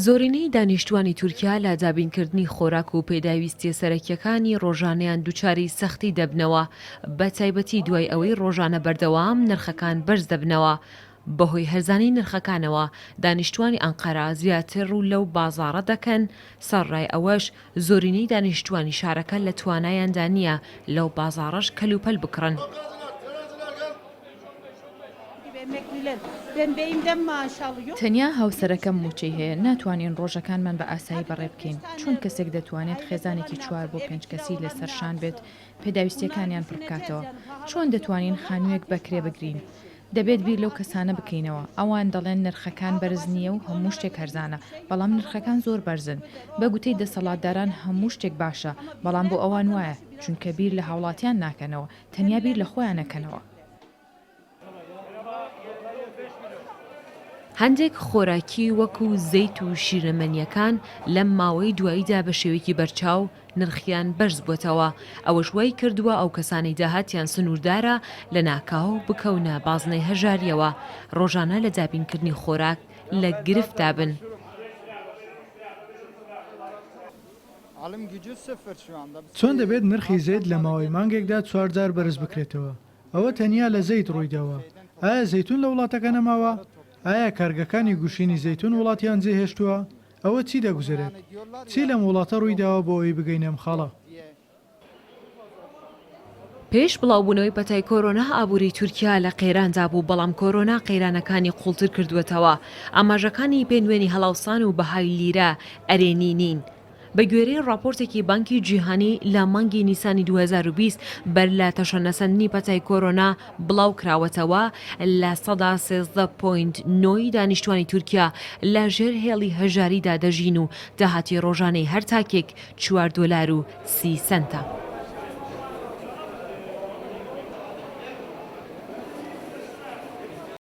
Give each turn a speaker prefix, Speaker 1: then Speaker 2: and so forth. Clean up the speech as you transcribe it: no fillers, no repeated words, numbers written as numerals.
Speaker 1: زۆرینەی دانیشتووانی تورکیا لە دابینکردنی خۆراک و پێداویستییە سەرەکییەکانی ڕۆژانەیان دووچاری سەختی دەبنەوە، بەتایبەتی دوای ئەوەی ڕۆژانە بەردەوام نرخەکان بەرزدەبنەوە. بەهۆی هەرزانی نرخەکانەوە دانیشتووانی ئەنقەرە زیاتر ڕوو لەو بازاڕە دەکەن، سەرڕای ئەوەش زۆرینەی دانیشتووانی شارەکە لە توانایاندا نییە لەو بازاڕەش کەلوپەل بکڕن.
Speaker 2: تەنیا هاوسەرەکەم مووچەی هەیە، ناتوانین ڕۆژەکانمان بە ئاسایی بەڕێ بکەین، چۆن کەسێک دەتوانێت خێزانێکی چوار بۆ پێنج کەسی لەسەر شان بێت پێداویستییەکانیان پڕ بکاتەوە؟ چۆن دەتوانین خانوویەک بە کرێ بگرین؟ دەبێت بیر لەو کەسانە بکەینەوە، ئەوان دەڵێن نرخەکان بەرز نییە و هەموو شتێک هەرزانە، بەڵام نرخەکان زۆر بەرزن. بە گوتەی دەسەڵاتداران هەموو شتێک باشە، بەڵام بۆ ئەوان وایە، چونکە بیر لە هاوڵاتیان ناکەنەوە، تەنیا بیر لە خۆیان ئەکەنەوە.
Speaker 1: هەندێک خۆراکی وەکو زەیت و شیرەمەنییەکان لەم ماوەی دواییدا بە شێوەیەکی بەرچاو نرخیان بەرزبووەتەوە، ئەوەش وایکردووە ئەو کەسانەی داهاتیان سنووردارە لەناکاو بکەونە بازنەی هەژارییەوە، ڕۆژانە لە دابینکردنی خۆراک لە گرفتدا بن.
Speaker 3: چۆن دەبێت نرخی زەیت لە ماوەی مانگێکدا چوار جار بەرز بکرێتەوە؟ ئەوە تەنیا لە زەیت ڕوویداوە. ئایا زەیتون لە وڵاتەکە نەماوە؟ ئایا کارگەکانی گوشینی زەیتون وڵاتیان جێهێشتووە؟ ئەوە چی دەگوزەرێت؟ چی لەم وڵاتە ڕوویداوە بۆ ئەوەی بگەینە ئەم خاڵە؟
Speaker 1: پێش بڵاوبوونەوەی پەتای کۆرۆنا ئابووری تورکیا لە قەیراندا بوو، بەڵام کۆرۆنا قەیرانەکانی قووڵتر کردووەتەوە. ئاماژەکانی پێنوێنی هەڵاوسان و بەهای لیرە ئەرێنی نین. بە گوێرەی ڕاپۆرتێکی بانکی جیهانی لە مانگی نیسانی 2020 بەر لە تەشەنەسەندنی پەتای کۆرۆنا بڵاوکراوەتەوە، 13 point نۆ ی دانیشتوانی تورکیا لە ژێر هێڵی هەژاریدا دەژین و داهاتی ڕۆژانەی هەر تاکێک چوار دۆلار و سی سەنتە.